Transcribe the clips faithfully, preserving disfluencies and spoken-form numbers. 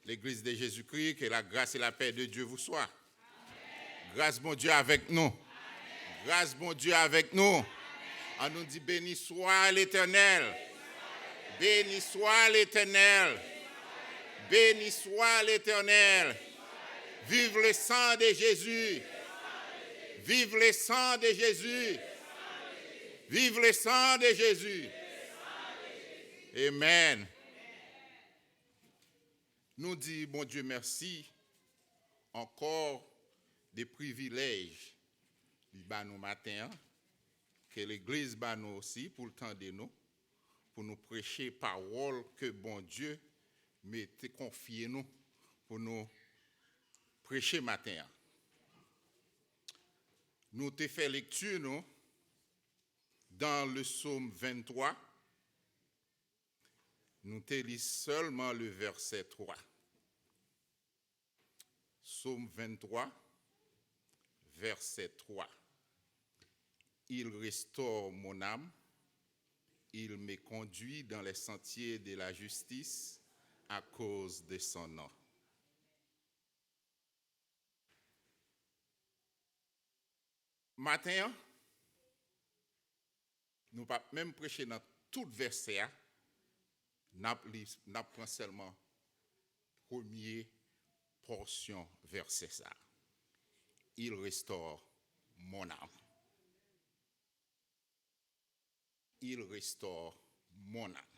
L'église de Jésus-Christ, que la grâce et la paix de Dieu vous soient. Gras Bondye avèk nou. Gras Bondye avèk nou. Ann nou di, béni soit l'Éternel. Béni soit l'Éternel. Béni soit l'Éternel. Vive le sang de Jésus. Vive le sang de Jésus. Vive le sang de Jésus. Amen. Nou di Bondye mèsi ankò de privilèj li ba nou maten an, ke legliz ba nou osi pou l tande nou, pou nou preche pawòl ke Bondye mete konfye nou pou nou preche maten an. Nou te fè lekti nou dans le psaume vingt-trois. Nou te li sèlman le vèsè twa. Psaume vingt-trois, verset trois. Il restaure mon âme, il me conduit dans les sentiers de la justice à cause de son nom. Maten an, nou p ap menm preche nan tout vèsè a, n ap li, n ap pran sèlman premye pòsyon vèsè sa a. Il restaure mon âme. Il restaure mon âme.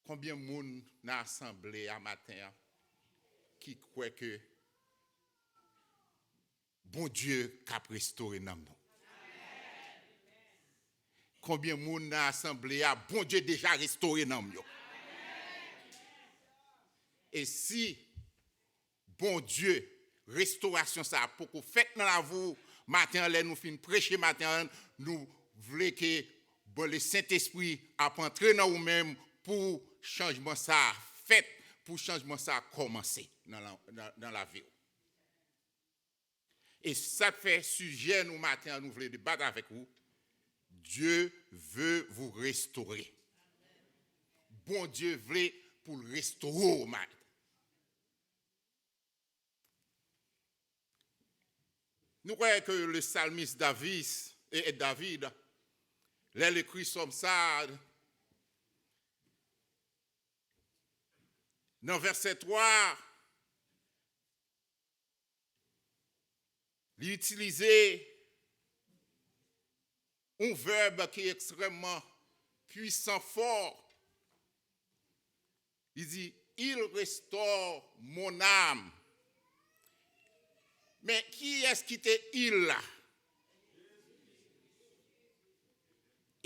Konbyen moun nan asanble a maten an ki kwè ke Bondye k ap restore nanm nou? Konbyen moun nan asanble a, Bondye deja restore nanm yo? E si Bondye, restorasyon sa a poko fèt nan lavi w maten an, lè nou fin preche maten an, nou vle ke, bon, le Sentespri ap antre nan ou menm pou chanjman sa a fèt, pou chanjman sa a kòmanse nan la, nan, nan lavi w. E sa k fè sijè nou maten an, nou vle debat avèk ou, Dieu veut vous restaurer. Bondye vle pou l restore w maten. Nou kwè ke le psalmiste Davis, e, e David, lè l ekri sòm sa a, nan vèsè twa, li itilize yon vèb ki ekstrèmman pwisan, fò. Li di, il restaure mon âme. Men kiyès ki te il la?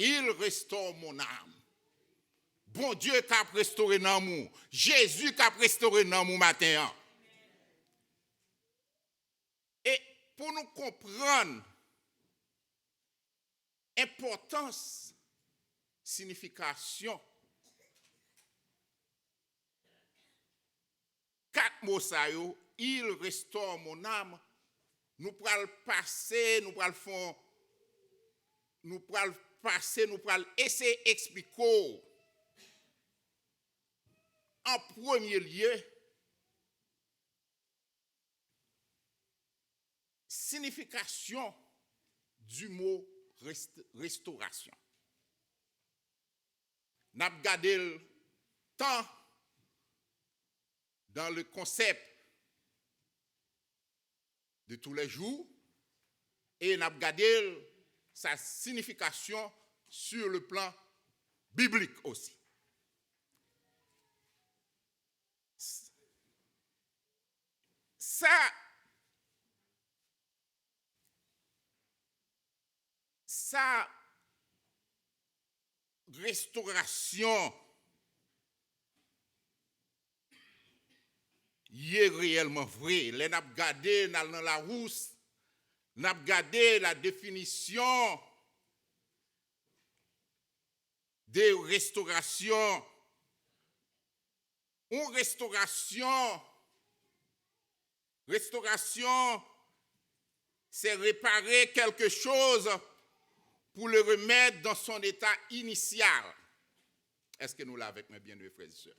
Il restaure mon âme. Bondye k ap restore nanm ou. Jezi k ap restore nanm ou maten an. E pou nou konprann enpòtans, siyifikasyon kat mo sa yo, il restaure mon âme, nou pral pase, nou pral fè, nou pral pase, nou pral eseye eksplike w. An premye lye, signification du mot rest-, restauration. N ap gade l tan dans le concept de tous les jours, e n ap gade l, sa signification sur le plan biblique aussi. Sa, sa restorasyon ye reyèlman vre. Lè n ap gade, n al nan Lawous, n ap gade la définition de restauration. Yon restorasyon, restorasyon, c'est réparer quelque chose pour le remettre dans son état initial. Èske nou la avèk mwen, byeneme frè e sè?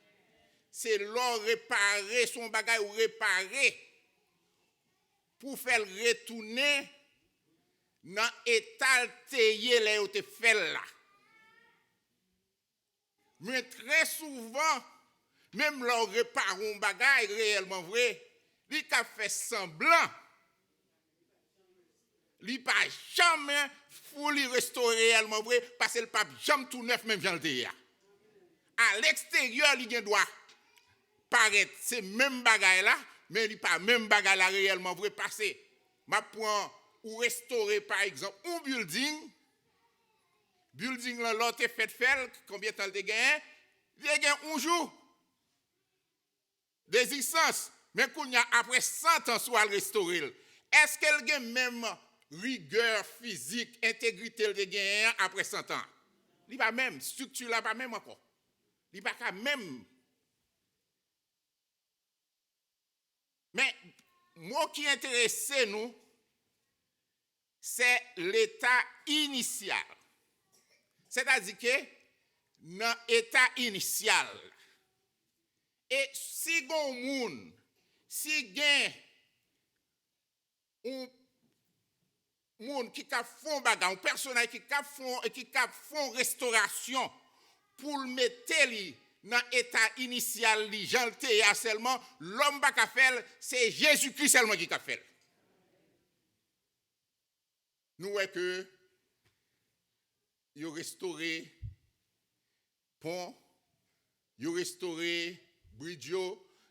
Se lè w repare, se yon bagay ou repare pou w fè l retounen nan eta l te ye lè yo te fè l la. Men trè souvan, menm lè w repare yon bagay reyèlman vre, li ka fè sanblan. Li pa janmen fully restore reyèlman vre, paske l p ap janm tou nèf menm jan l te ye a. A leksteryè, li gen dwa parèt se menm bagay la, men li pa menm bagay la reyèlman vre, paske m ap pran ou restore, pa egzanp, yon bilding. Bilding lan, lè w te fèt fè l, konbyen tan l te genyen? Li te gen yon jou dezistans. Men kounye a, apre san tan, si w al restore l, èske l gen menm rigè fizik, entegrite l te genyen an apre san tan? Li pa menm. Estrikti la pa menm ankò. Li pa ka menm. Men, mo ki enterese nou, se leta inisyal. Sètadi ke nan eta inisyal la. E si gen yon moun, si gen yon moun ki ka fè yon bagay, yon pèsonaj ki ka fè yon, ki ka fè yon restorasyon pou l mete li nan eta inisyal li, jan l te ye a sèlman, lòm pa ka fè l, se Jezikri sèlman ki ka fè l. Nou wè ke yo restore pon, yo restore bridj yo,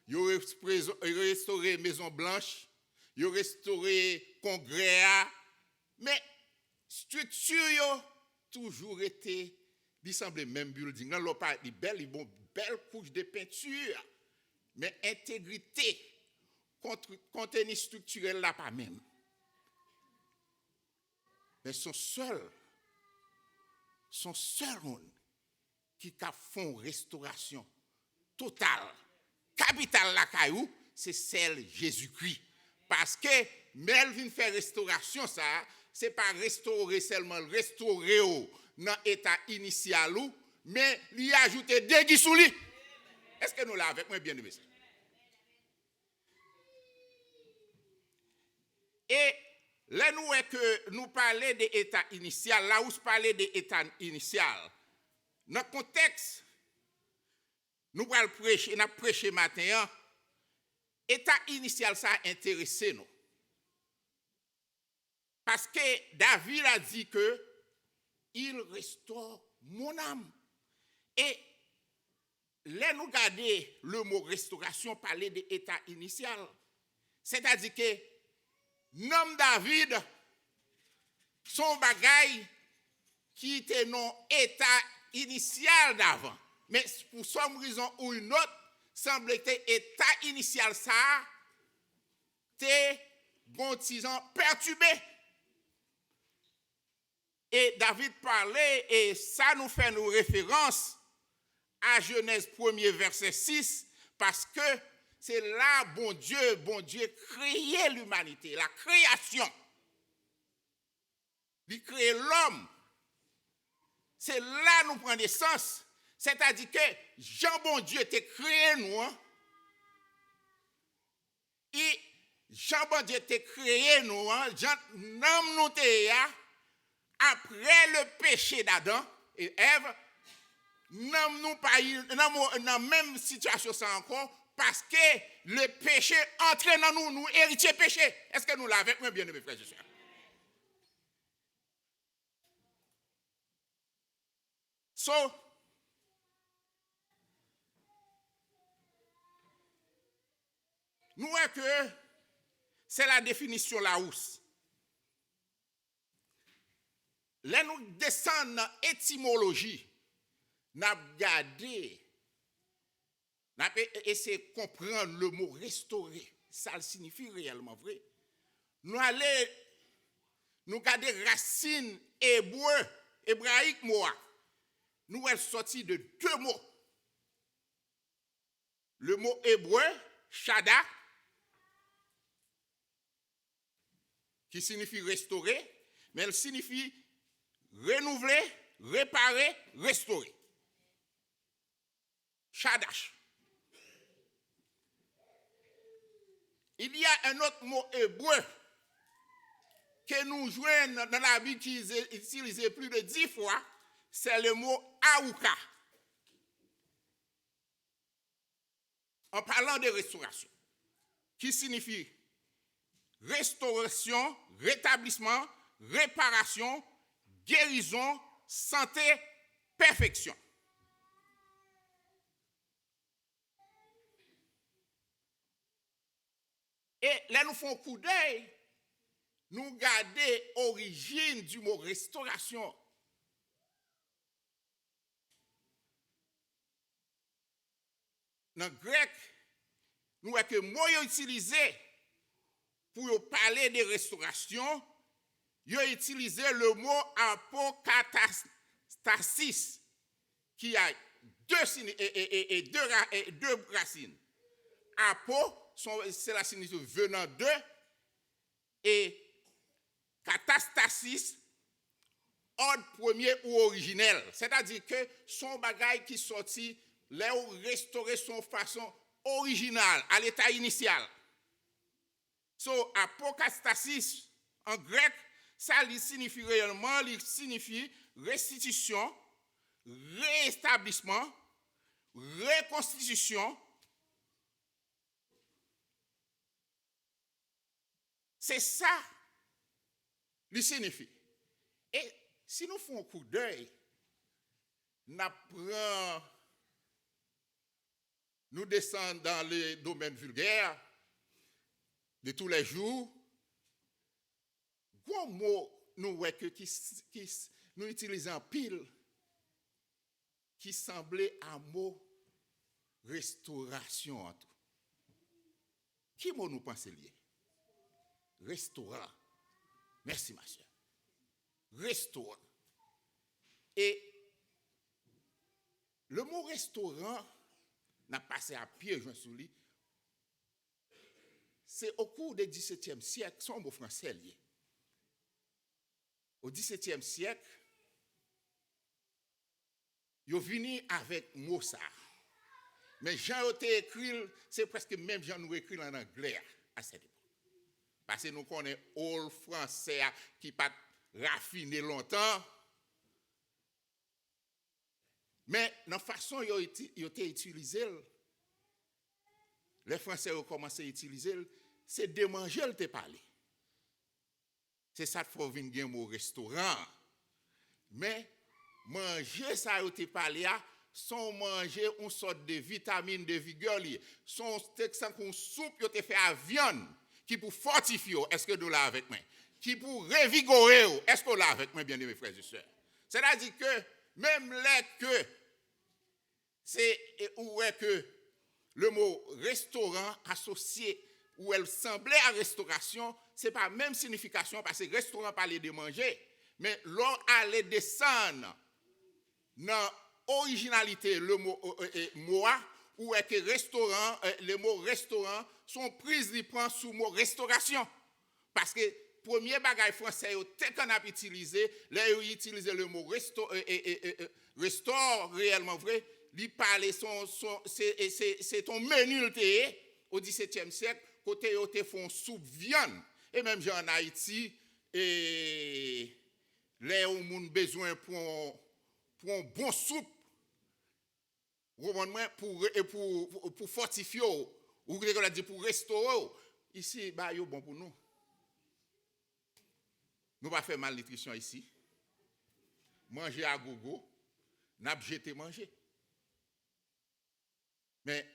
yo resprezo-, yo restore Mezon Blanch, yo restore Kongrè a. Men, estrikti yo toujou rete, li sanble menm bilding lan. Lè w parèt, li bèl, li bon, bèl kouch de penti. Men entegrite, kont-, konteni estriktirèl la pa menm. Men se yon sèl, se yon sèl moun ki ka fè yon restorasyon total, kapital lakay ou, se sèl Jezikri. Paske, men l vin fè restorasyon sa a, se pa restore sèlman, l restore w nan eta inisyal ou, men li ajoute degi sou li. Èske nou la avèk mwen, byeneme sè? E lè nou wè ke nou pale de eta inisyal, Larousse pale de eta inisyal. Nan kontèks nou pral preche, n ap preche maten an, eta inisyal sa a enterese nou. Paske David a di ke il restore mon âme. E lè nou gade le mo restorasyon pale de eta inisyal, sètadi ke nanm David se yon bagay ki te nan eta inisyal davan. Men pou some reason ou yon lòt, sanble ke eta inisyal sa a te gon ti jan pètibe. E David pale, e sa nou fè nou referans a Jenèz premye vèsè sis, paske se la Bondye, Bondye kreye limanite, la kreyasyon. Li kreye lòm. Se la nou pran nesans. Sètadi ke jan Bondye te kreye nou an, e jan Bondye te kreye nou an, jan nanm nou te ye a, apre le péché d'Adam et Ève, nanm nou pa nan, mo- nan menm sitiyasyon sa ankò, paske le péché antre nan nou, nou eritye peche. Èske nou la avèk mwen, byeneme frè e sè? So, nou wè ke se la definisyon Larousse. Lè nou desann nan etimoloji, n ap gade, n ap e- eseye konprann le mo restore, sa l siyifi reyèlman vre. Nou ale, nou gade rasin ebre, ebrayik mo a. Nou wè l sòti de de mo. Le mo ebre, chada, ki siyifi restore, men l siyifi renouvle, repare, restore. Chadash. Il y a un autre mot hébreu que nous joignons dans la Bible qui est utilisé plus de dix fois, c'est le mot aruka. En parlant de restauration, qui signifie restauration, rétablissement, réparation, guérison, santé, perfection. E lè nou fè yon koudèy, nou gade orijin di mo restorasyon. Nan grèk, nou wè ke mo yo itilize pou yo pale de restorasyon, yo itilize le mo apokatastasis, ki a de, sini- e, e, e, e de, ra- e de rasin. Apo, son- se la signifie venant de, e katastasis, òd premye ou orijinèl. Sètadi ke se yon bagay ki sòti lè ou restore se yon fason orijinal, a leta inisyal. So, apokastasis, an grèk, sa li siyifi reyèlman, li siyifi restitisyon, reestablisman, rekonstitisyon. Se sa li siyifi. E si nou fè yon koudèy, n ap pran Nou desann dans le domaine vulgaire de tous les jours. Gwo mo nou wè ke ki, ki nou itilize anpil ki sanble a mo restorasyon an tou. Ki mo nou panse l ye? Restoran. Mèsi, ma sè. Restoran. E le mo restoran, n ap pase a pye jwen sou li, se au cours de disetyèm syèk, se yon mo fransè l ye. O disetyèm syèk, yo vini avèk mo sa a. Men jan yo te ekri l, se prèske menm jan nou ekri l ann anglè a, à cette époque. Paske nou konnen old fransè a ki pa t rafine lontan. Men nan fason yo, iti- yo te itilize l, lè fransè yo kòmanse itilize l, se de manje l te pale. Se sa k fè w vin gen mo restoran an. Men, manje sa yo te pale a, se yon manje, yon sòt de vitamin, de vigè li ye. Se yon, se tankou yon soup yo te fè a vyann ki pou fòtifye w. Èske nou la avèk mwen? Ki pou revigore w. Èske w la avèk mwen, byeneme frè e sè? Sètadi ke, menm lè ke Se, e, ou wè ke le mo restoran asosye, ou wè l sanble a restorasyon, se pa menm siyifikasyon, paske restoran pale de manje, men lè w ale desann nan orijinalite le mo, e, e, e, mo a, ou wè ke restoran, e, le mo restoran, se yon priz li pran sou mo restorasyon. Paske premye bagay fransè yo te konn ap itilize, lè yo itilize le mo resto, e, e, e, e, e, restore reyèlman vre, li pale se yon, se yon, se, e, se, se t on meni l te ye, o disetyèm syèk, kote yo te fè yon soup vyann. E menm jan ann Ayiti, e, lè yon moun bezwen pran, pran yon bon soup, Ou konprann mwen? Pou, re- e pou, pou, pou fòtifye w. Ou te konn ap di pou restore w. Isi, bagay yo bon pou nou. Nou pa fè malnitrisyon isi. Manje a gogo, n ap jete manje. Men,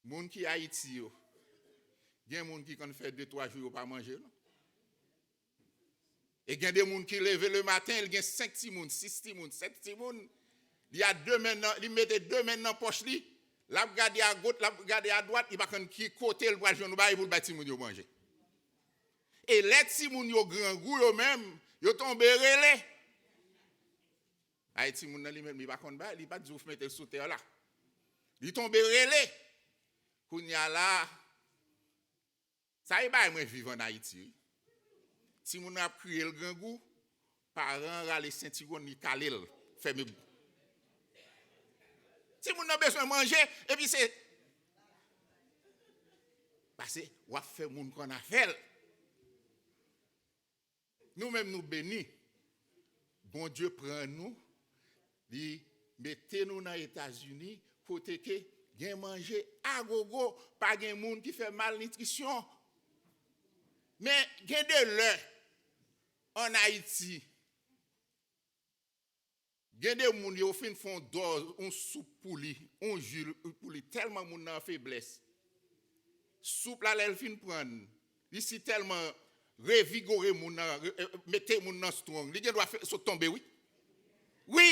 moun ki Ayiti yo, gen moun ki konn fè de, twa jou yo pa manje, non. E gen de moun ki leve le maten, li gen senk timoun, sis timoun, sèt timoun. Li a de men nan, li mete de men nan pòch li, l ap gade a goch, l ap gade a dwat, li pa konn ki kote l pral jwenn yon bagay pou l bay timoun yo manje. E lè timoun yo grangou yo menm, yo tonbe rele. Ay, timoun nan li menm, li pa konn bay, li pa t di w mete l sou tè la. Li tonbe rele. Kounye a la, sa e bagay mwen viv ann Ayiti, wi. Timoun nan ap kriye l grangou, paran an rale sentiwon li kale l, fèmen. Timoun nan bezwen manje, epi se Pase w ap fè moun konn afè l. Nou menm nou beni. Bondye pran nou, li mete nou nan Etazini, kote ke gen manje agogo, pa gen moun ki fè malnitrisyon. Men gen de lè, ann Ayiti, gen de moun yo fin fè yon dòz, yon soup pou li, yon ji pou li, tèlman moun nan an feblès. Soup la, lè l fin pran l, li si tèlman revigore moun nan, re- e- mete moun nan strong, li gen dwa fè- sot tonbe, wi. Wi!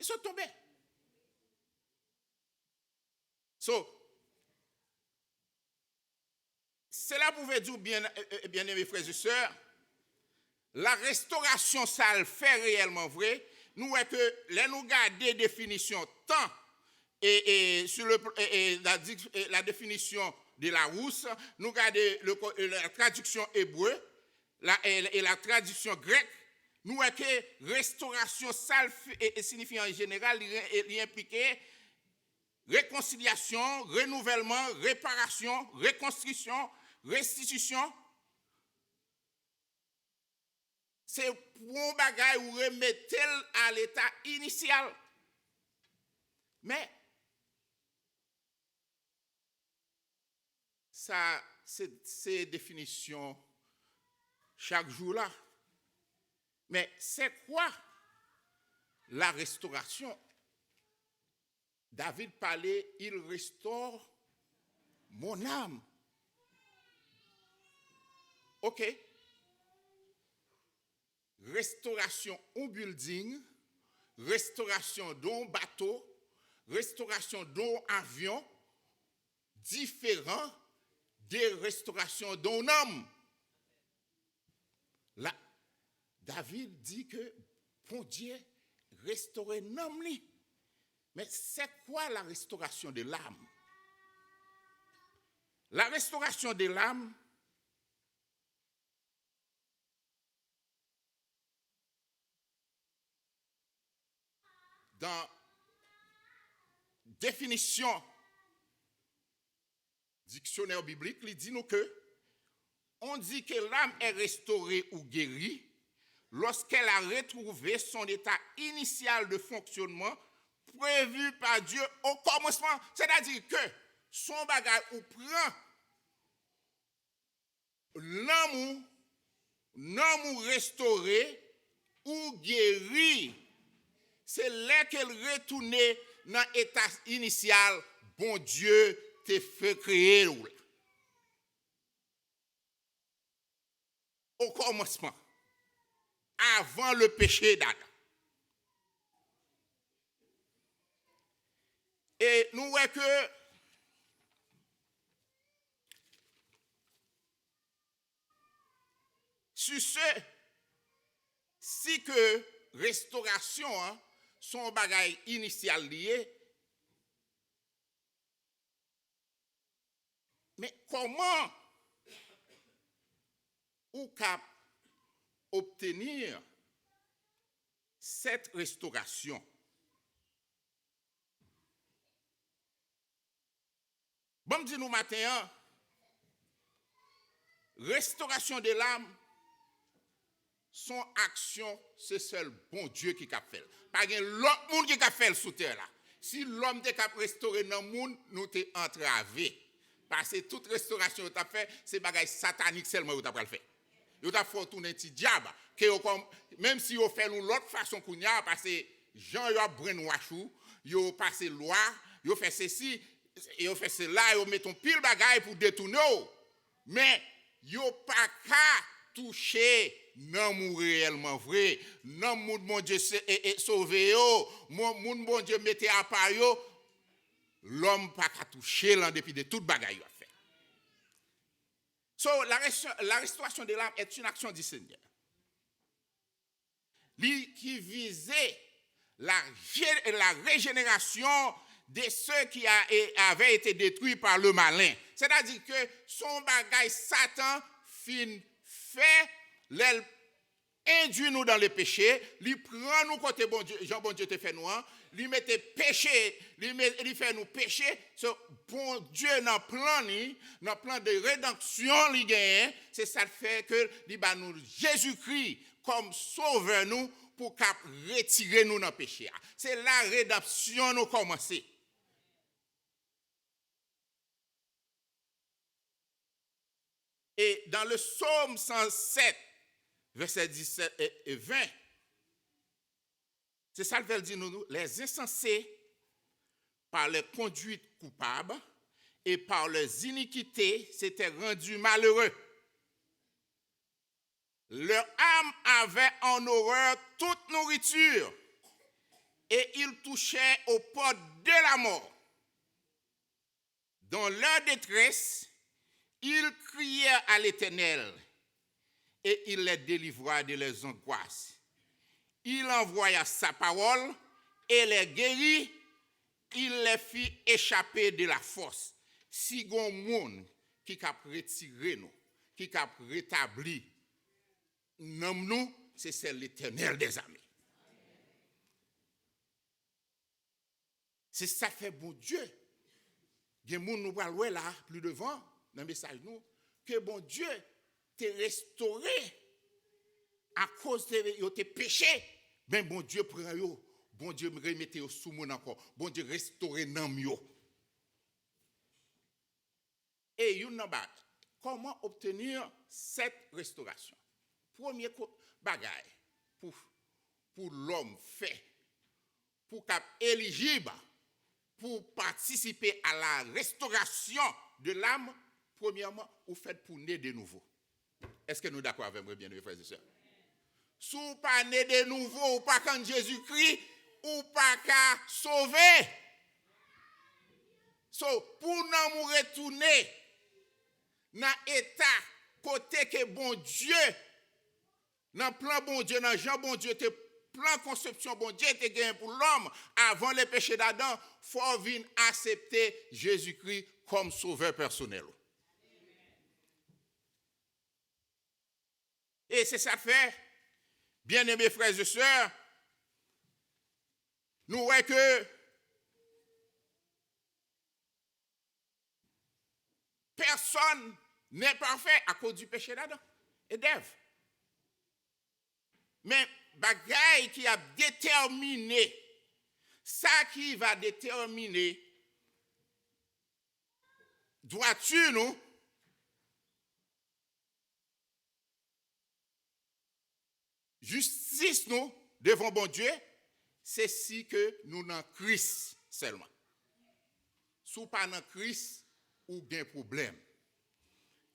Li sot tonbe. So, cela pour vous dire, bien, bien-aimés frères et sœurs, la restauration, sa l fè reyèlman vre, nou wè ke lè nou gade definisyon tan, e, e, sur le, e, e, la, di- e, la définition de Larousse, nou gade le, co- e, la tradiksyon ebre, la, e, e la tradiksyon grèk, nou wè ke restorasyon, sa l fi- e, e siyifi an jeneral, li, re- e li enplike rekonsilyasyon, renouvèlman, reparasyon, rekonstriksyon, restitisyon. Se pou yon bagay ou remete l a leta inisyal. Men, sa, se, se definisyon chak jou la. Men, c'est quoi la restauration? David pale, il restaure mon âme. Ok. Restorasyon yon building, restorasyon de yon bato, restorasyon de yon avyon, diferan de restorasyon de yon nanm. La, David di ke Bondye restore nanm li. Men c'est quoi la restauration de l'âme? La restauration de l'âme, dans définition dictionnaire biblique, li di nou ke on dit que l'âme est restaurée ou guérie lorsqu'elle a retrouvé son état initial de fonctionnement prévu par Dieu au commencement. Sètadi ke se yon bagay ou pran nanm ou, nanm ou restore, ou geri, se lè ke l retounen nan eta inisyal Bondye te fè kreye w la. Okòmansman, avan le peche d'Adam. E nou wè ke si se, si ke restorasyon an se yon bagay inisyal li ye, men kòman ou kab obtenir cette restauration? Ban m di nou maten an, restorasyon de lam se yon aksyon, se sèl Bondye ki kab fè l. Pa gen lòt moun ki kab fè l sou tè la. Si lòm te kab restore nanm moun, nou te antrave. Paske tout restorasyon yo t ap fè, se bagay satanik sèlman yo t ap pral fè. Yo t ap fè w tounen ti dyab. Ke yo kòm, menm si yo fè l yon lòt fason kounye a, paske jan yo ap brainwash ou, yo pase lwa, yo fè sesi, yo fè sela, yo met yon pil bagay pou detounen w. Men, yo pa ka touche nanm ou reyèlman vre. Nanm moun Bondye se- e- e- sove yo, moun moun Bondye mete apa yo, lòm pa ka touche l an depi de tout bagay yo ap fè. So, la, res- la restauration de l'âme est une action du Seigneur. Li ki vize la, la régénération de ceux qui a- et avaient été détruits par le malin. Sètadi ke se yon bagay Satan fin fè lè l endui nou dan le peche, li pran nou kote Bondye, jan Bondye te fè nou an, li mete peche, li, me- li fè nou peche. So, Bondye nan plan li, nan plan de redanksyon li genyen, se sa k fè ke li ba nou Jezikri kòm sovè nou pou k ap retire nou nan peche a. Se la redanksyon nou kòmanse. Et dans le psaume cent sept, verset dix-sept et vingt, se sa l fè l di nou, les insensés, par leur conduite coupable et par leurs iniquités, s'étaient rendus malheureux. Leur âme avait en horreur toute nourriture, et ils touchaient aux portes de la mort. Dans leur détresse, ils crièrent à l'Éternel, et il les délivra de leurs angoisses. Il envoya sa parole et les guérit, il les fit échapper de la fosse. Si gon moun ki k ap retire nou, ki k ap retabli nanm nou, se sèl Letènèl dèzame. Se sa k fè Bondye, gen moun nou pral wè la, pli devan, nan mesaj nou, ke Bondye te restore akoz te, yo te peche, men Bondye pran yo, Bondye remete yo sou moun ankò, Bondye restore nanm yo. E youn nan ba, comment obtenir cette restauration? Premye ko- bagay pou, pou lòm fè, pou k ap elijib pou patisipe à la restauration de l'âme, premyèman, ou fèt pou ne de nouvo. Èske nou dakò avè mwen, byeneme frè e sè? Si w pa ne de nouvo, ou pa konn Jezikri, ou pa ka sove. So, pou nanm ou retounen nan eta kote ke Bondye, nan plan Bondye, nan jan Bondye te, plan konsepsyon Bondye te genyen pou lòm avan le péché d'Adam, fò w vin aksepte Jezikri kòm sovè pèsonèl ou. E se sa k fè, byeneme frè e sè, nou wè ke pèsonn nè pafè akoz di peche d'Adam e d'Èv. Men bagay ki ap detèmine, sa ki va detèmine dwati nou, jistis nou devan Bondye, se si ke nou nan Kris sèlman. Si w pa nan Kris, ou gen pwoblèm.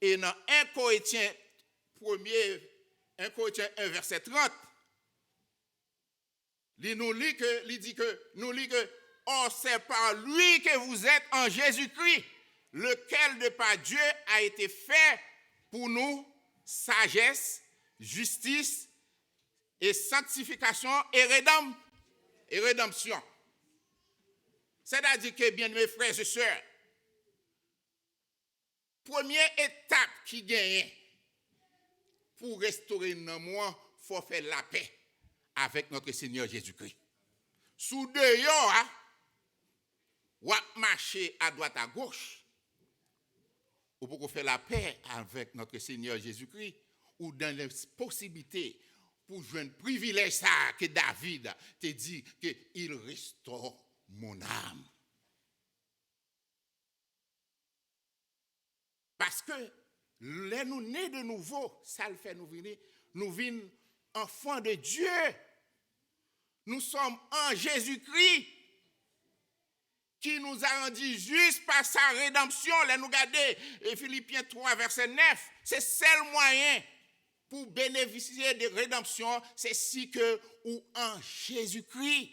E nan en Korentyen, premye, en Korentyen en vèsè trant, li nou li ke, li di ke, nou li ke, or c'est par lui que vous êtes en Jésus-Christ, lequel de par Dieu a été fait pour nous sagesse, justice et sanctification et rédem- et rédemption. Sètadi ke, byeneme frè e sè, premye etap ki genyen pou restore nanm ou an, fò w fè lapè avèk Notre Seigneur Jésus-Christ. Si w deyò a, w ap mache adwat agoch, ou poko fè lapè avèk Notre Seigneur Jésus-Christ, ou dan lenposiblite pou jwenn privilèj sa a ke David te di ke il restaure mon âme. Paske lè nou ne de nouvo, sa l fè nou vini, nou vin enfants de Dieu. Nous sommes en Jésus-Christ, qui nous a rendus justes par sa rédemption. Lè nou gade, e, Filipyen twa, vèsè nèf, se sèl mwayen pou benefisye de redanmsyon, se si ke ou an Jezikri.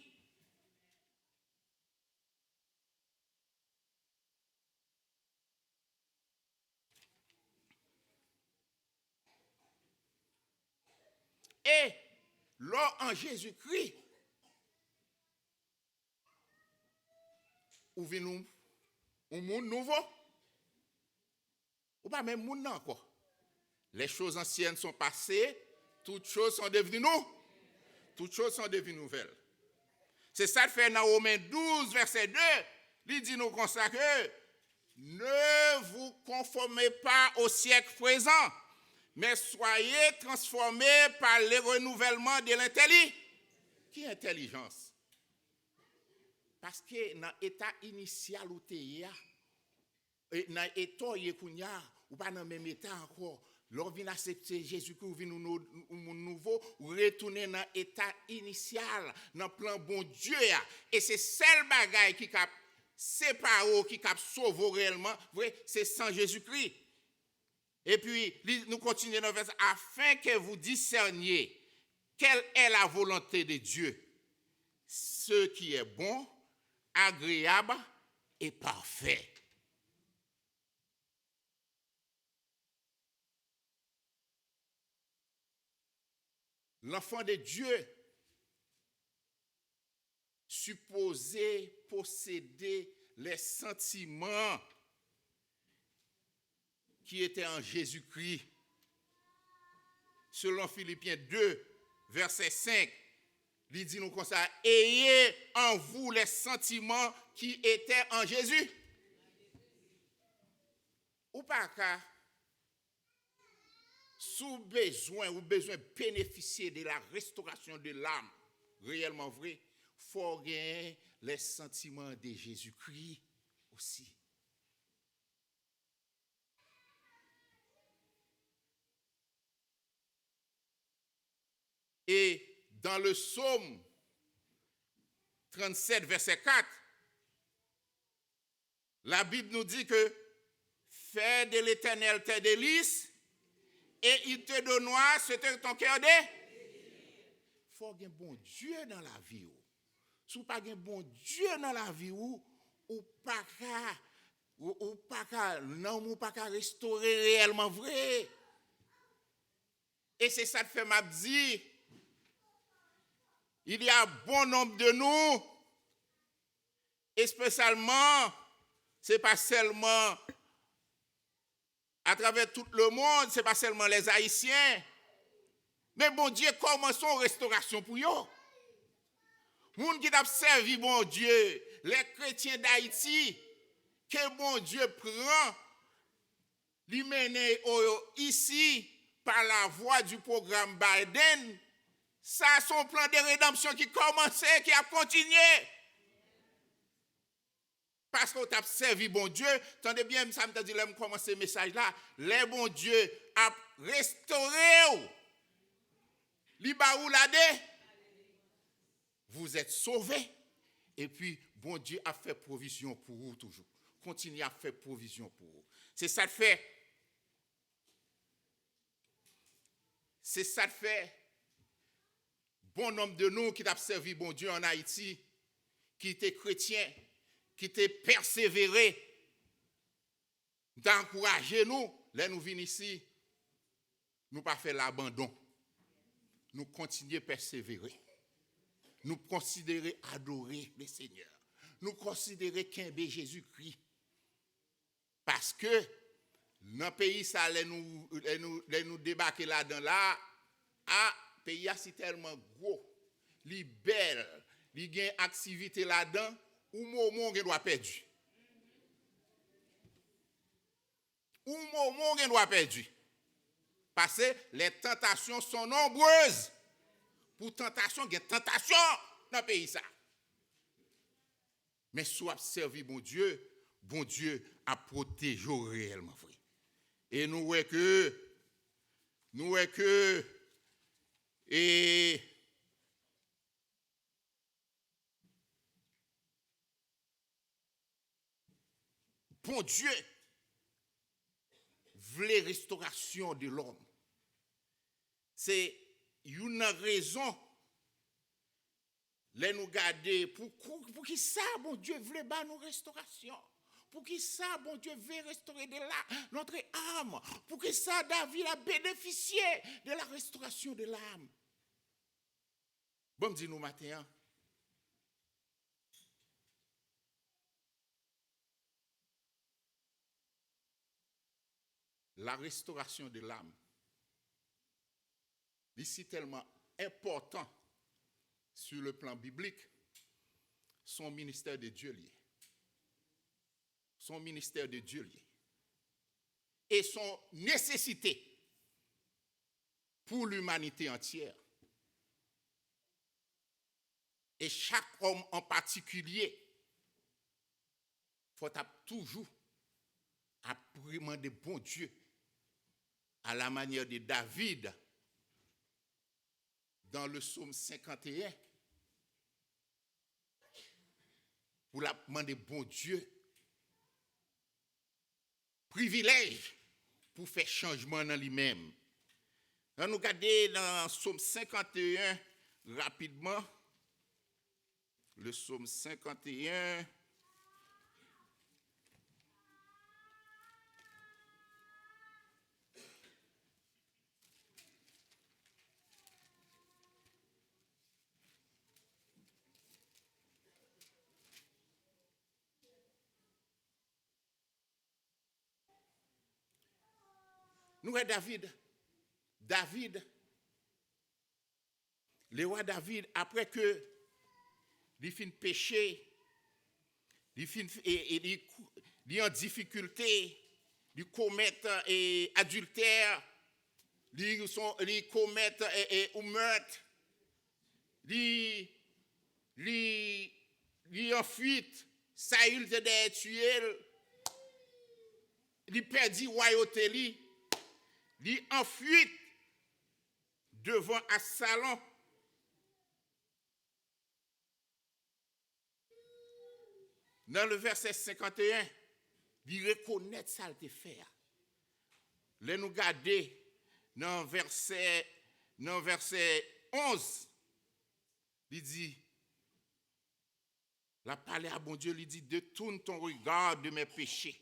E lè w an Jezikri, ou vin yon, yon moun nouvo. Ou pa menm moun nan ankò. Les choses anciennes sont passées, Toutes choses sont devenues nou. Toutes choses sont devenues nouvelles. Se sa k fè nan Women douz, vèsè de, li di nou konsa ke, ne vous conformez pas au siècle présent, mais soyez transformés par le renouvellement de l'intelli. Ki entèlijans? Paske nan eta inisyal ou te ye a, e, nan eta w ye kounye a, ou pa nan menm eta ankò. Lè w vin aksepte Jezikri, ou vin yon nou- yon moun nouvo, ou retounen nan eta inisyal, nan plan Bondye a. E se sèl bagay ki ka separe w, ki ka sove w reyèlman, vre, se san Jezikri. Epi, li, nou kontinye nan vèsè, afin que vous discerniez quelle est la volonté de Dieu, ce qui est bon, agréable et parfait. L'enfant de Dieu supposé posséder les sentiments qui étaient en Jésus-Christ. Selon Filipyen de, vèsè senk, li di nou konsa, ayez en vous les sentiments qui étaient en Jésus. Ou pa ka, si w bezwen, ou bezwen benefisye de la restauration de l'âme, reyèlman vre, fò w genyen les sentiments de Jésus-Christ osi. Et dans le psaume trente-sept, verset quatre, la Bible nous dit que fais de l'Éternel tes délices et il te donnera ce que ton cœur désire. Fò gen Bondye nan lavi w. Si w pa gen Bondye nan lavi w, ou pa ka, ou, ou pa ka, nanm ou pa ka restore reyèlman vre. E se sa k fè m ap di, il y a bon nombre de nous, espesyalman, se pa sèlman atravè tout le monde, se pa sèlman les Haïtiens, men Bondye kòmanse yon restorasyon pou yo. Moun ki t ap sèvi Bondye, les chrétiens d'Haïti, ke Bondye pran, li mennen yo isi pa lavwa di pwogram Biden. Sa se yon plan de redanmsyon ki kòmanse, ki ap kontinye. Paske w t ap sèvi Bondye. Tande byen sa m te di lè m kòmanse mesaj la. Lè Bondye ap restore w, li ba ou lade. Vous êtes sauvés. Epi Bondye ap fè pwovizyon pou ou toujou. Kontinye ap fè pwovizyon pou ou. Se sa k fè. Se sa k fè. Bon nonb de nou ki t ap sèvi Bondye ann Ayiti, ki te kretyen, ki te pèsevere, m ta ankouraje nou, lè nou vin isi, nou pa fè labandon. Nou kontinye pèsevere. Nou konsidere adore Lesenyè. Nou konsidere kenbe Jezikri. Paske nan peyi sa, lè nou, lè nou, lè nou debake ladan la, a, peyi a si tèlman gwo, li bèl, li gen aktivite ladan, ou momon gen dwa pèdi. Ou momon gen dwa pèdi. Paske les tentations sont nombreuses. Pou tantasyon, gen tantasyon nan peyi sa. Men si w ap sèvi Bondye, Bondye ap pwoteje w reyèlman vre. E nou wè ke, nou wè ke, e Bondye vle restorasyon de lòm. Se youn nan rezon, lè nou gade pou, pou, poukisa Bondye vle ba nou restorasyon. Poukisa Bondye vle restore de la, notre âme? Poukisa David a benefisye de la restauration de l'âme? Bon, m di nou maten an, la restauration de l'âme, Li si tèlman enpòtan sur le plan biblik, se yon ministè de Dye li ye. Se yon ministè de Dye li ye. E se yon nesesite pou limanite antyè. E chak òm an patikilye, fò t ap toujou ap pri-, mande Bondye, à la manière de David, dans le psaume cinquante et un, pou l ap mande Bondye privilèj pou fè chanjman nan li menm. Ann nou gade nan Sòm senkanteyen rapidman. Le Sòm senkanteyen. Nou wè David. David, le wa David, apre ke li fin peche, li fin, e, e li, li an difikilte, li komèt, e, adiltè, li, son, li komèt, e, e, ou mèt, li, li, li an fuit, Sayil te dèyè tiye l, li pèdi wayote li, li an fuit devan Absalon. Nan le vèsè senkanteyen, li rekonèt sa l te fè a. Lè nou gade nan vèsè, nan vèsè onz, li di, l ap pale a Bondye, li di, détourne ton regard de mes péchés.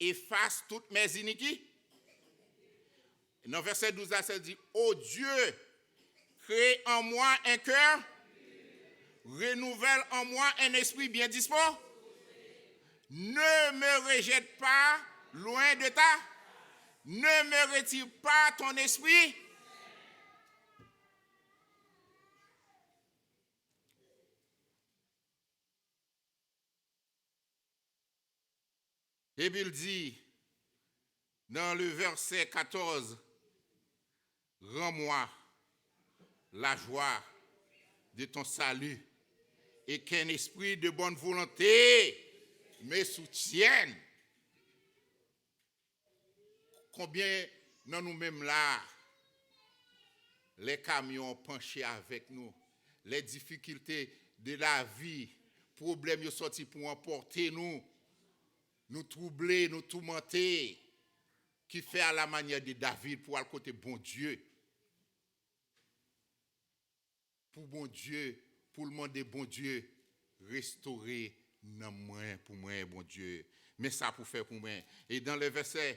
Efface toutes mes iniquités. Nan vèsè douz la, sa di, Ô Dieu, crée en moi un cœur, renouvelle en moi un esprit bien disposé. Ne me rejette pas loin de ta, ne me retire pas ton esprit. Epi l di, nan le vèsè katòz, rends-moi la joie de ton salut, et qu'un esprit de bonne volonté me soutienne. Konbyen nan nou menm la a, lè kamyon an panche avèk nou, lè difikilte de lavi, pwoblèm yo sòti pou anpòte nou, nou twouble, nou toumante, ki fè à la manière de David pou al kote Bondye. Pou Bondye, pou l mande Bondye, restore nanm mwen pou mwen, Bondye. Men sa pou fè pou mwen. Et dans le verset,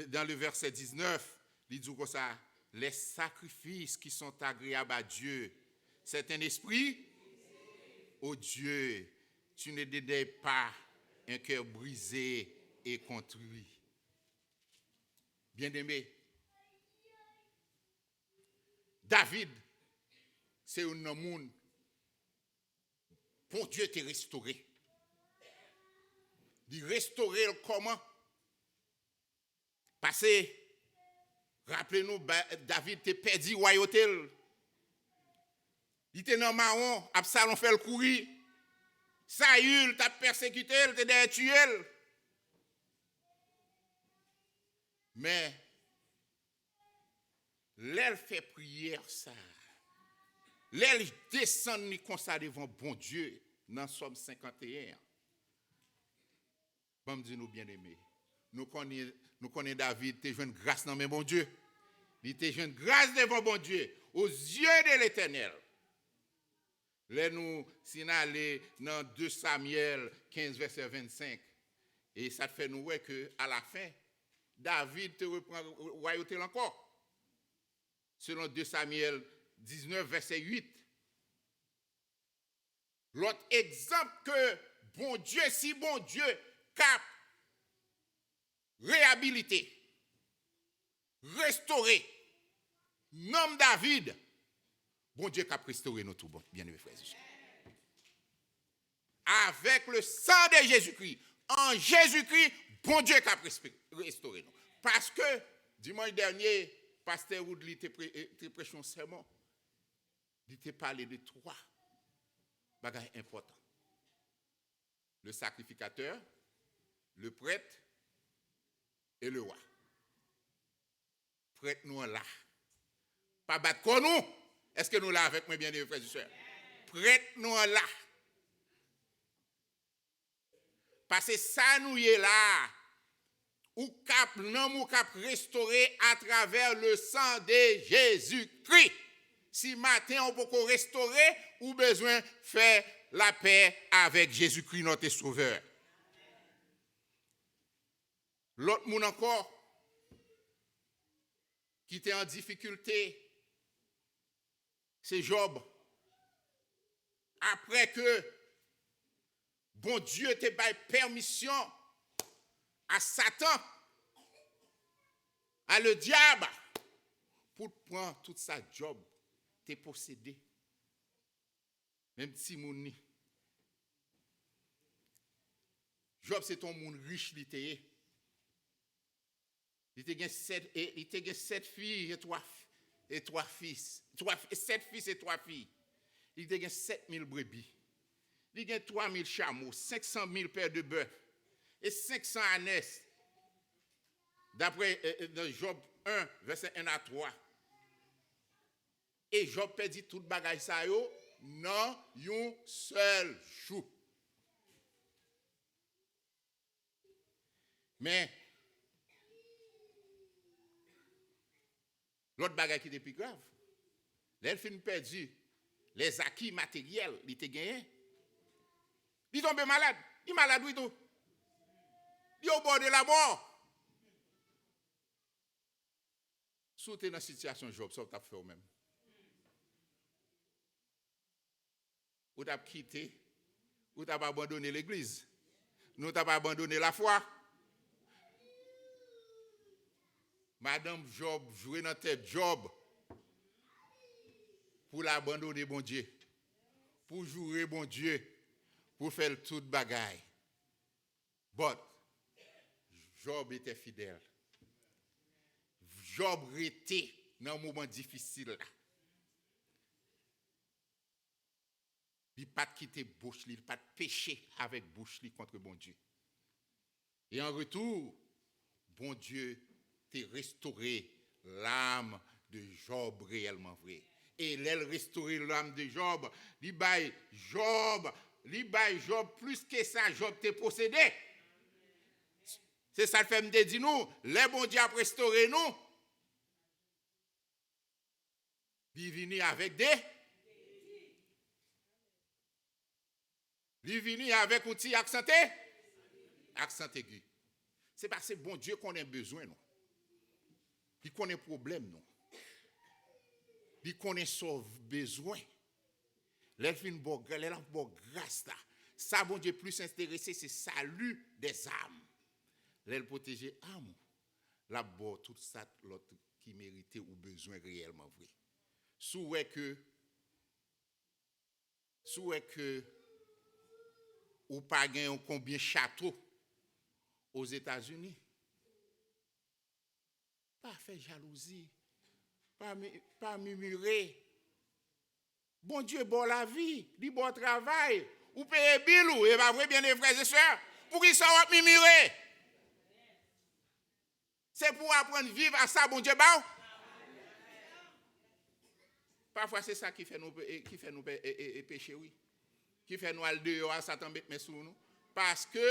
dans le verset dix-neuf, li di w konsa, les sacrifices qui sont agréables à Dieu, c'est un esprit, ô Dieu, tu ne dédaignes pas un cœur brisé et contrit. Byeneme, David se youn nan moun Bondye te restore. Li restore l kòman? Paske, raple nou, ba-, David te pèdi wayote l. Li te nan mawon, Absalon fè l kouri. Sayil t ap pèsekite l, te dèyè tiye l. Men, lè l fè priyè sa a, lè l desann li konsa devan Bondye nan Sòm senkanteyen an, ban m di nou, byeneme, nou konnen, nou konnen David te jwenn gras nan men Bondye. Li te jwenn gras devan Bondye, aux yeux de l'Éternel. Lè nou, si n ale nan de Samyèl kenz, vèsè vennsenk, e sa t fè nou wè ke, alafen, David te reprann wayote l ankò. Selon de Samyèl diznèf, vèsè uit. Lòt egzanp ke Bondye, si Bondye k ap reyabilite, restore nanm David, Bondye k ap restore nou tou, bon, byeneme frè e sè. Avec le sang de Jésus-Christ, an Jezikri, Bondye k ap respe- restore nou. Paske, dimanch dènye, pastè Woodly te, pre, te preche yon sèmon. Li te pale de twa bagay enpòtan. Le sacrificateur, le prêtre et le roi. Prèt nou an la. Pa bat kò nou. Èske nou la avèk mwen, byeneme frè e sè? Prèt nou an la. Paske sa nou ye la, ou k ap, nanm ou k ap restore atravè le sang de Jésus-Christ. Si maten ou poko restore, ou bezwen fè lapè avèk Jezikri, notre Sauveur. Lòt moun ankò ki te an difikilte, se Jòb. Apre ke Bondye te bay pèmisyon a Satan, a le dyab, pou l pran tout sa Jòb te posede. Menm timoun li. Jòb se t on moun rich li te ye. Li te gen sèt, e, li te gen sèt fi e twa, f- e twa fis. Twa, f- sèt fis e twa fi. Li te gen sèt mil brebi. Li gen twa mil chamo, senk san mil pè de bèf, e senk san anès. Daprè, e, e, nan Jòb en, vèsè en a twa. E Jòb pèdi tout bagay sa yo nan yon sèl jou. Men, lòt bagay ki te pi grav, lè l fin pèdi lèzaki materyèl li te genyen, li tonbe malad. Li malad, wi, tou. Li o bò de lamò. Si w te nan sitiyasyon Jòb, sa w t ap fè w menm? Ou t ap kite, ou t ap abandone legliz, nou t ap abandone lafwa. Madanm Jòb jwe nan tèt Jòb pou l abandone Bondye, pou joure Bondye, pou fè l tout bagay. But, Jòb ete fidèl. Jòb rete nan moman difisil la. Li pa t kite bouch li, li pa t peche avèk bouch li kont Bondye. E an retou, Bondye te restore lam de Jòb reyèlman vre. E lè l restore lam de Jòb, li bay Jòb, li bay Jòb plis ke sa Jòb te posede. Se sa k fè m te di nou, lè Bondye ap restore nou, li vini avèk de, li vini avèk yon ti aksan te, aksan egi. Se paske Bondye konnen bezwen nou. Li konnen pwoblèm nou. Li konnen sa w bezwen. Lè l fin ba w gra- lè l ap ba w gras la, sa Bondye plis enterese, se sali dèzam. Lè l pwoteje am ou, l ap ba w tout sa lòt ki merite ou bezwen reyèlman vre. Si w wè ke, si w wè ke ou pa gen yon konbyen chato Ozetazini, pa fè jalouzi, pa mi- pa mimire. Bondye ba w lavi, li ba w travay, ou peye bil ou, e pa vre, byeneme frè e sè? Poukisa w ap mimire? Se pou w aprann viv a sa Bondye ba w. Pafwa, se sa ki fè nou, pe- ki fè nou pe- e- e- e peche, wi. Ki fè nou al deyò a, Satan met men sou nou. Paske,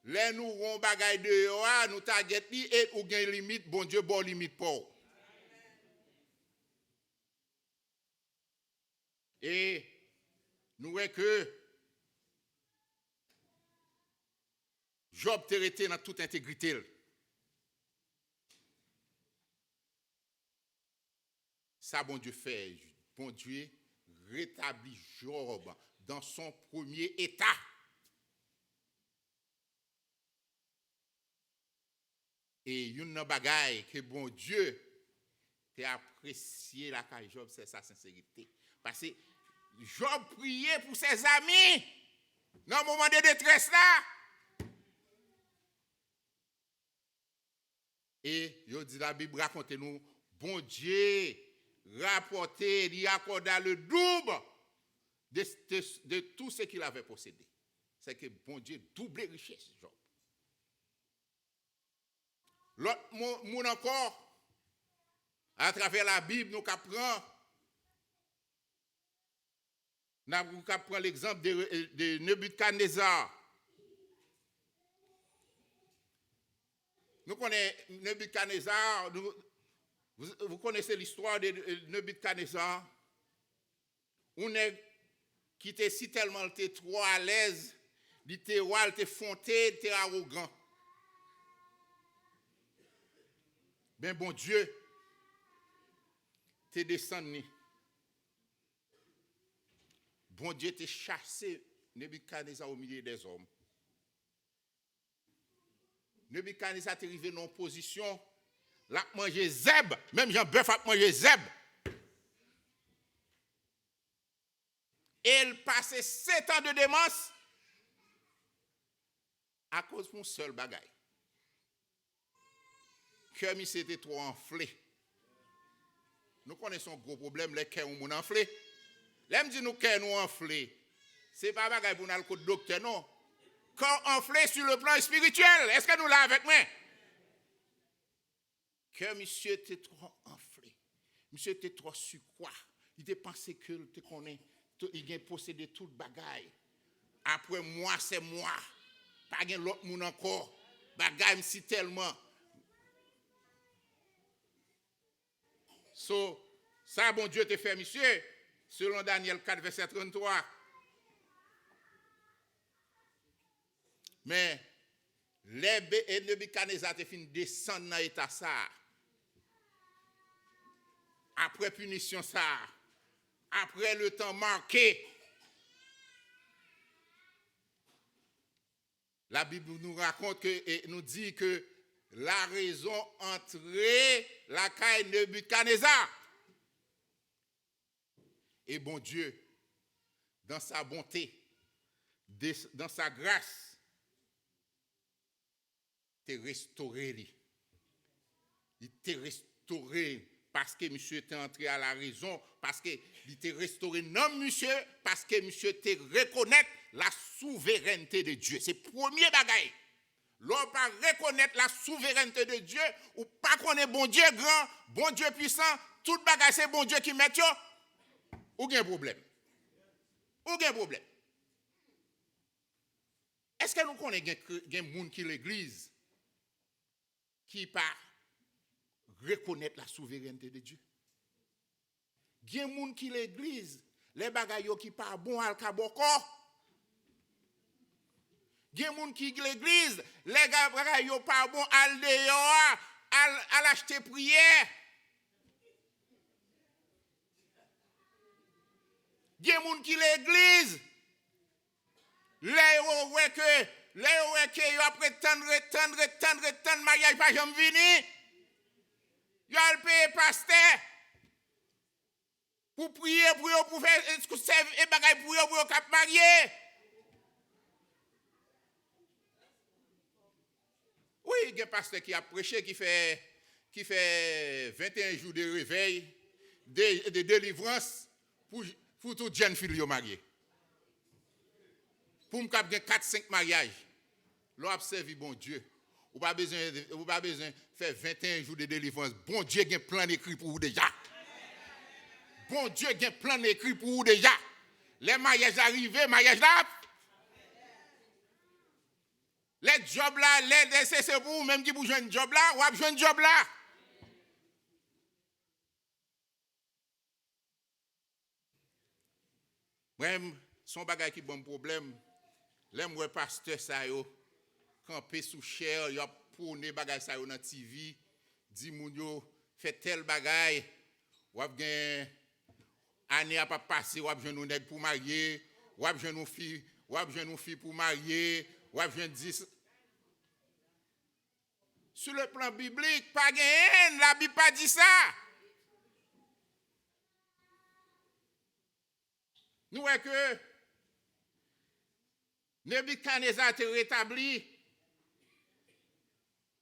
lè nou wè yon bagay deyò a, nou tagèt li, e ou gen limit, Bondye ba w limit pa w. E nou wè ke Jòb te rete nan tout entegrite l. Sa Bondye fè, Bondye retabli Jòb dans son premier état. E youn nan bagay ke Bondye te apresye lakay Jòb, se sa, senserite. Paske Jòb priye pou sèzami nan moman de detrès la. E yo di, Labib rakonte nou, Bondye rapòte, li akòda le double de, de, de tout ce qu'il avait possédé. Se ke Bondye double richès Jòb. Lòt mo-, moun ankò, atravè Labib, nou ka pran, n ap, nou ka pran legzanp de, de Nebikadneza. Nou konnen Nebikadneza, nou, vous, vous connaissez l'histoire de, de Nebikadneza. Yon nèg ki te si tèlman l te twò alèz, li te wa, l te fonte, l te awogan. Ben, Bondye te desann li. Bondye te chase Nebikadneza au milieu des hommes. Nebikadneza te rive nan yon pozisyon, l ap manje zèb, menm jan bèf ap manje zèb. E l pase setan de demans akoz pou yon sèl bagay. Kè misye te twò anfle. Nou konnen se yon gwo pwoblèm lè kè yon moun anfle. Lè m di nou kè nou anfle, se pa bagay pou n al kot doktè, non. Kè w anfle sur le plan spirituel. Èske nou la avèk mwen? Kè misye te twò anfle. Misye te twò sikwa. Li te panse ke l te konnen, to-, li gen posede tout bagay. Après moi, c'est moi. Pa gen lòt moun ankò. Bagay m si tèlman. So, sa Bondye te fè misye, selon Danyèl kat vèsè tranntwa. Men, lè Be-, e Nebikadneza te fin desann nan eta sa a, apre pinisyon sa a, apre le tan make, Labib nou rakont ke, e nou di ke larezon antre lakay Nebikadneza. E Bondye, dans sa bonté, de, dans sa grâce, te restore li. Li te restore l paske misye te antre a la rezon, paske li te restore nanm misye, paske misye te rekonèt la souverènte de Dye. Se premye bagay. Lè w pa rekonèt la souverènte de Dye, ou pa konnen Bondye gran, Bondye pwisan, tout bagay se Bondye ki mèt yo, ou gen pwoblèm. Ou gen pwoblèm. Èske nou konnen gen, gen moun ki legliz ki pa rekonèt la souverènte de Dye? Gen moun ki legliz, lè bagay yo ki pa bon, al ka bòkò. Gen moun ki legliz, lè ga-, bagay yo pa bon, al deyò a, al, al achte priyè. Gen moun ki legliz, lè yo wè ke, lè yo wè ke yo ap ret tann, ret tann, ret tann, ret tann, maryaj pa janm vini, yo al peye pastè pou priye pou yo, pou fè, e, sèvi, e, bagay pou yo, pou yo kab marye. Wi, gen pastè ki ap preche, ki fè, ki fè venteyen jou de revèy, de, de delivrans pou, pou tout jèn fi l yo marye. Pou m kab gen kat, senk maryaj. Lè w ap sèvi Bondye, ou pa bezwen, ou pa bezwen fè venteyen jou de delivrans. Bondye gen plan ekri pou ou deja. Bondye gen plan ekri pou ou deja. Lè maryaj la rive, maryaj la ap. Lè djòb la, lè, lè se, se pou ou menm ki pou jwenn djòb la, w ap jwenn djòb la. Mwen, se yon bagay ki ban m pwoblèm. Lè m wè pastè sa yo kanpe sou chè, y ap pwone bagay sa yo nan T V, di moun yo fè tèl bagay, w ap gen, ane a p ap pase, w ap jwenn yon nèg pou marye, w ap jwenn yon fi, w ap jwenn yon fi pou marye, w ap jwenn dis. Sur le plan biblik, pa genyen, Labib pa di sa. Nou wè ke Nebikadneza te retabli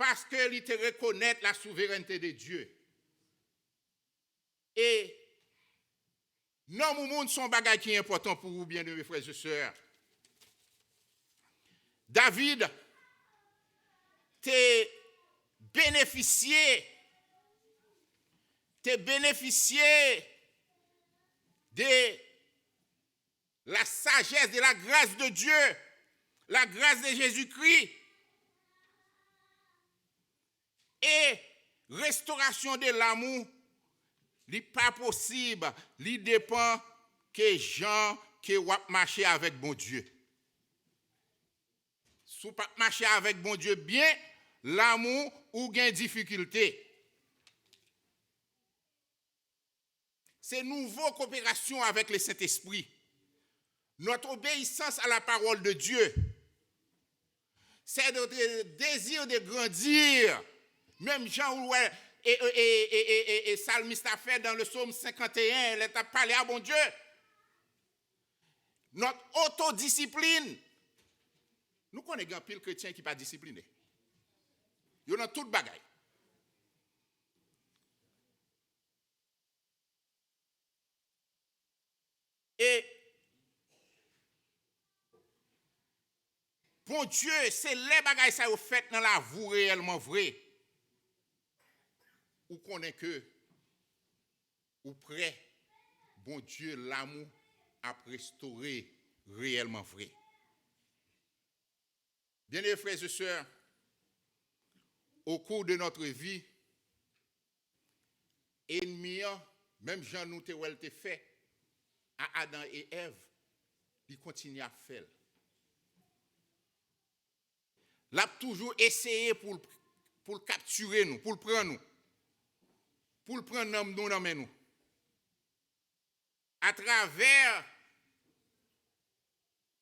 paske li te rekonèt la souverènte de Dye. E nanm ou moun se yon bagay ki enpòtan pou ou, byeneme frè e sè. David te benefisye, te benefisye de la sagesse, de la grâce de Dieu, la grâce de Jésus-Christ. E restorasyon de lam ou, li pa posib, li depann ke jan ke w ap mache avèk Bondye. Si w p ap mache avèk Bondye byen, lam ou, ou gen difikilte. Se nouvo koperasyon avèk le Sentespri. Notre obéissance à la parole de Dieu, c'est notre désir de grandir. Menm jan ou wè e, e, e, e, e, e, e salmis la fè dans le psaume cinquante et un, lè l t ap pale a Bondye. Notre autodiscipline. Nou konnen gen anpil kretyen ki pa disipline. Yo nan tout bagay. E Bondye, se lè bagay sa yo fèt nan lavi w reyèlman vre, ou konnen ke ou prè, Bondye, lam ou ap restore reyèlman vre. Byeneme frè e sè, au cours de notre vie, enmi an, menm jan nou te wè l te fè a Adan e Èv, li kontinye ap fè l. L ap toujou eseye pou l, pou l kaptire nou, pou l pran nou, pou l pran nanm nou nan men nou. Atravè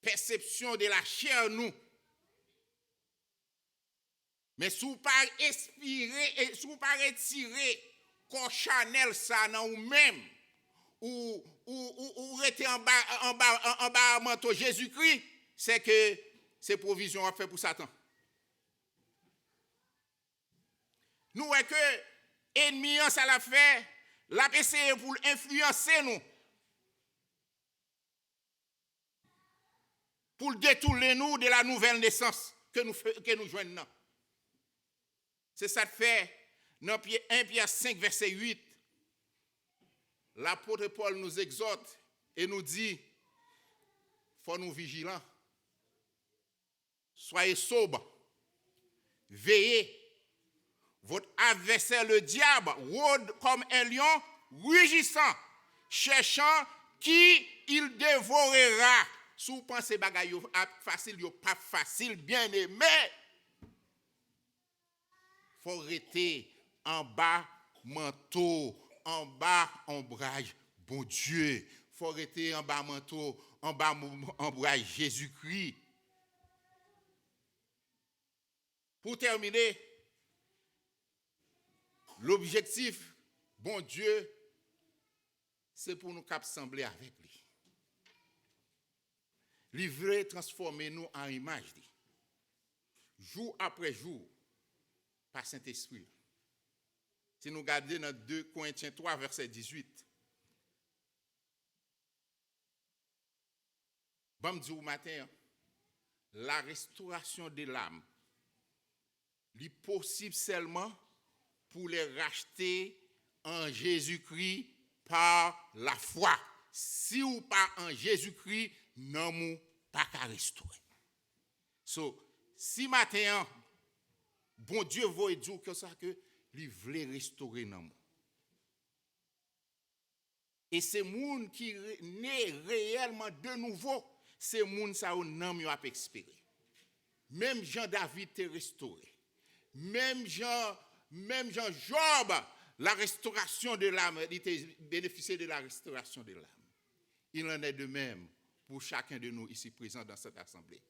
pèsepsyon de lachè nou. Men si w pa espire, e si w pa retire kò chanèl sa nan ou menm, ou, ou, ou, ou rete anba, anba, anba manto Jezikri, se ke se pwovizyon w ap fè pou Satan. Nou wè ke enmi an, sa l ap fè, l ap eseye pou l enfliyanse nou, pou l detounen nou de la nouvelle naissance ke nou, ke nou jwenn nan. Se sa k fè, nan Pyè, en Pyè senk, vèsè uit, lapot Pòl nous exhorte e nou di, fò nou vijilan. Soyez sobres, veillez. Votre adversaire, le diable, rôde comme un lion rugissant, cherchant qui il dévorera. Si w panse bagay yo ap fasil, yo p ap fasil, byeneme. Fò w rete anba manto, anba onbraj Bondye. Fò w rete anba manto, anba mo-, onbraj Jezikri. Pou tèmine, lobjektif Bondye, se pou nou kab sanble avèk li. Li vle transfòme nou an imaj li, jou apre jou, pa Sentespri l. Si nou gade nan de Korentyen twa, vèsè dizuit, ban m di w maten an, la restauration de l'âme, li posib sèlman pour les rachetés en Jésus-Christ par la foi. Si w pa an Jezikri, nanm ou pa ka restore. So, si maten an, Bondye voye di w konsa ke li vle restore nanm ou. E se moun ki re-, ne reyèlman de nouvo, se moun sa yo nanm yo ap espere. Menm jan David te restore. Menm jan, menm jan Jòb, la restauration de l'âme, li te benefisye de la restauration de l'âme. Il en est de même pour chacun de nous ici présents dans cette assemblée.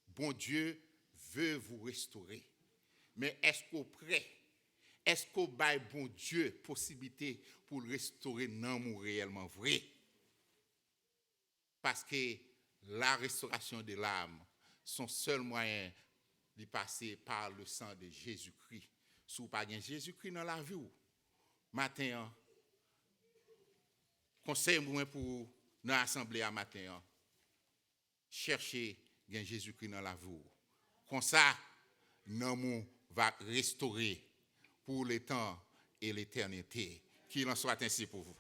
Bondye veut vous restaurer. Men èske w prè? Èske w bay Bondye posiblite pou l restore nanm ou reyèlman vre? Paske la restauration de l'âme, son sèl mwayen li pase pa le sang de Jésus-Christ. Si w pa gen Jezikri nan lavi w, maten an, konsèy mwen pou ou nan asanble a maten an, chèche gen Jezikri nan lavi w. Konsa, nanm ou va restore pour le temps et l'éternité. Qu'il en soit ainsi pour vous.